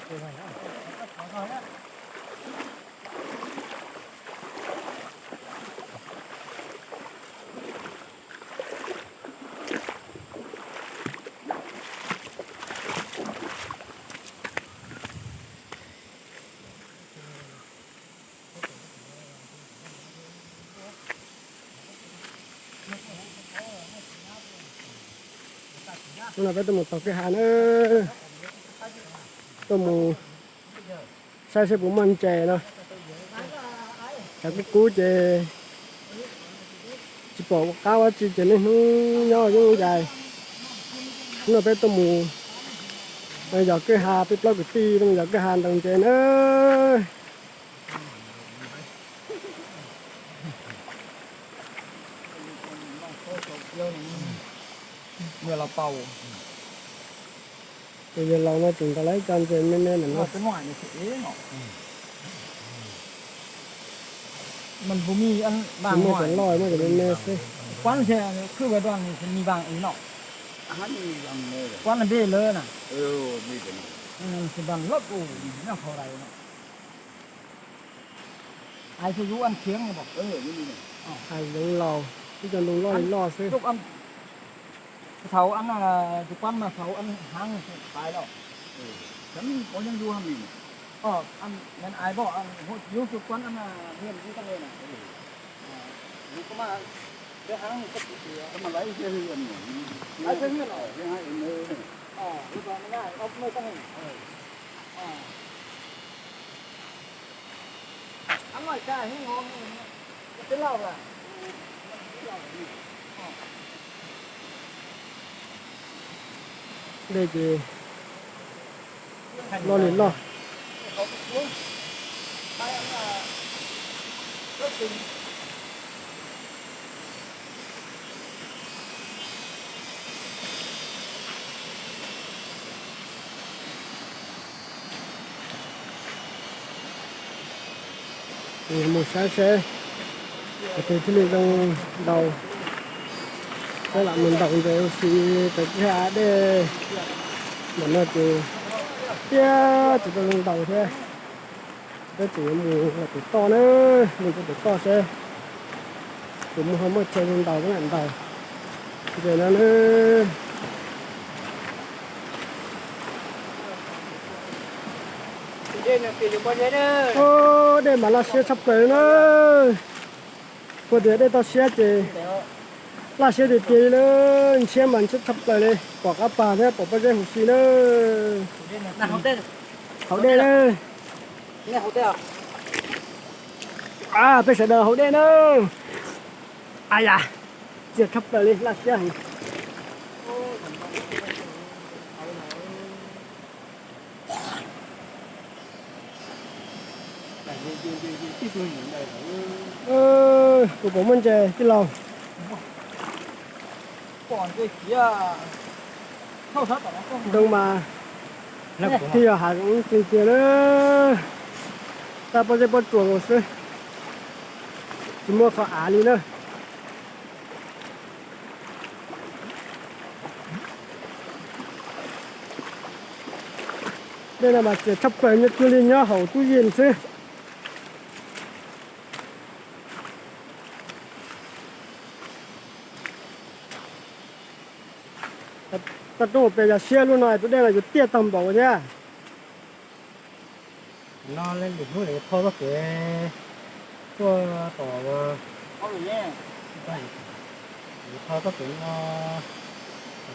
Hnub no peb tuaj mus taug kwj ha na, tuaj mus saib seb puas muaj ntses no. Tshav kub kub ces tsis pom qab ua tsi ces niaj hnub nyob yooj yim. Hnub no peb tuaj mus yos kwj ha, peb plaub kwv tij tuaj mus yos kwj ha ntaus ntses na. Ces yawg laus no tseem ntaus lawv cov ntses me me ntawm no. Muaj cov loj muaj cov me me xwb. Hais zoov laus, ib co ntoo loj li loj xwb. Thaum tus kuab mas thaum haav Dej ces loj li loj. Mus saib seb qhov twg thiaj li zoo ntaus. Peb lam mus ntaus ntses ua si rau kwj ha dej. Ntawm no ces tiaj tsis tau zoo ntaus thiab. Peb tseem yuav mus rau pem toj na, mus rau pem toj seb puas muaj, ho muaj chaw zoo ntaus peb mam ntaus ntses no na. Dej mas laj siab tshaj plaws na. Kuv tias dej toj siab ces laj siab tiag tiag li na, ntshiab mas ntshiab tshaj plaws li, pom qab pag thiab pom pob zeb huv si na. Haus dej na. Peb sawv daws haus dej na. Ai ya, txias tshaj plaws li, laj siab heev. Kuv pom muaj ntses tij laug. Ntoo mas thiaj yog hav zoov tiag tiag na. Tab pob zeb pob tsuas nkaus xwb, tsis muaj qhov av li na. Dej no mas txias tshaj plaws, nyob cuag li nyob hauv tub yees xwb. Toj roob hauv pes yog siab lub no tus dej no yuav tiaj tag npaum thiab. No lwm hnub lawv thauj txoj kev tuaj tom, thauj txoj kev no,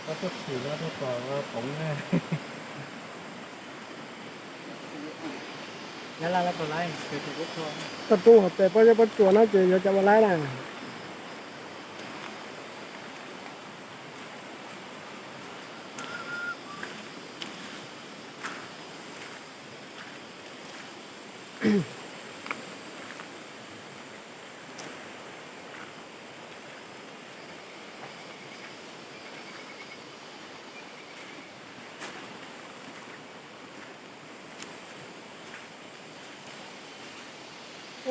koj tuaj thim no rau tom Poov na. Toj roob hauv pes pob zeb pob tsuas no ces yuav cas ua laib na.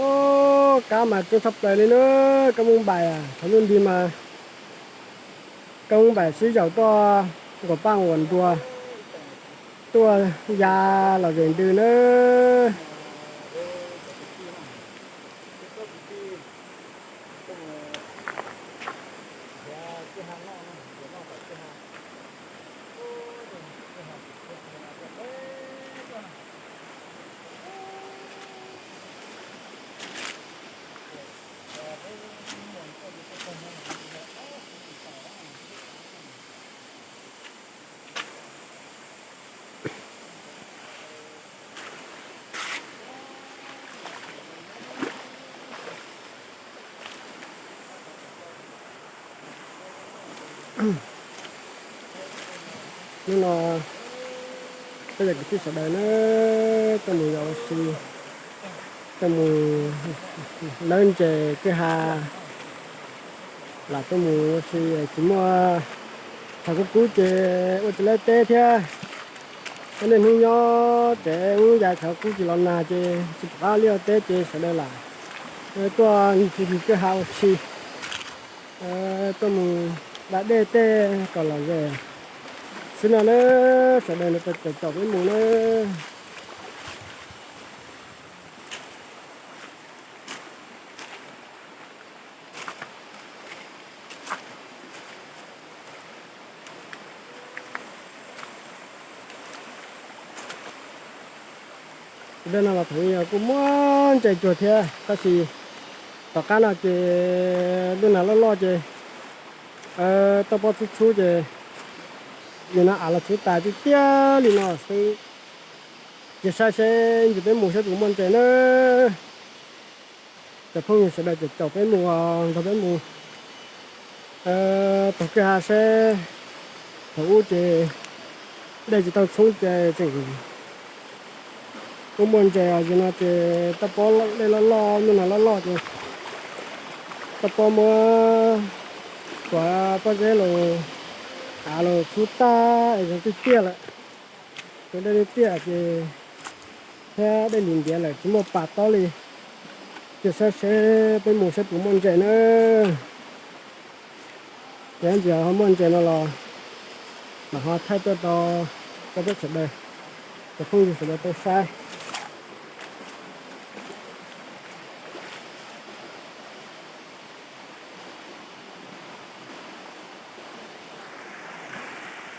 Ub, kab mas coob tshaj plaws li na, kab moob npaim, thaum ntej mas kab moob npaim sib yaum tuaj nkaum paj nkaum nruas. Tuaj ya los zem ntws nawb. Hnub no peb cov kwv tij sawv daws nawb tuaj mus yos ua si, tuaj mus lawb ntses kwj ha, lam tuaj mus ua si tsis muaj tshav kub kub ces ua tsis laib teb thiab. Niaj hnub nyob tsev ub ya tshav kub tsis los nag ces tsis pom qab li ua teb ces sawv daws lam tuaj ncig kwj ha ua si, tuaj mus da dej tej kom lom zem xwb no na. Sawv daws nrog caum peb mus na. Dej no los thaum ub kuj muaj ntses cuag thiab tab sis tom qab no ces lub nag loj loj ces toj pob txhub txhub ces nim no av los txhub tas tiag tiag li no xwb. Ces saib seb ntsis peb mus saib puas muaj ntses na. Cov phooj ywg sawv daws caum caum peb mus, nrog peb mus taug kwj ha seb. Thaum ub ces dej tsis tau txhub ces tseem muaj muaj ntses os. Yog no ces toj pob dej loj loj, lub nag loj loj ces toj pob muab cov pob zeb los, av los txhub tag es zoo tiag tiag lawm. Tus dej tiag tiag ces thiab dej ntim ntiav lawm tsis muaj pas taub li. Ces saib seb peb mus saib puas muaj ntses na. Ces ntsis ho muaj ntses no los mam ho thaij tuaj rau peb sawv daws, cov phooj ywg sawv daws tau saib.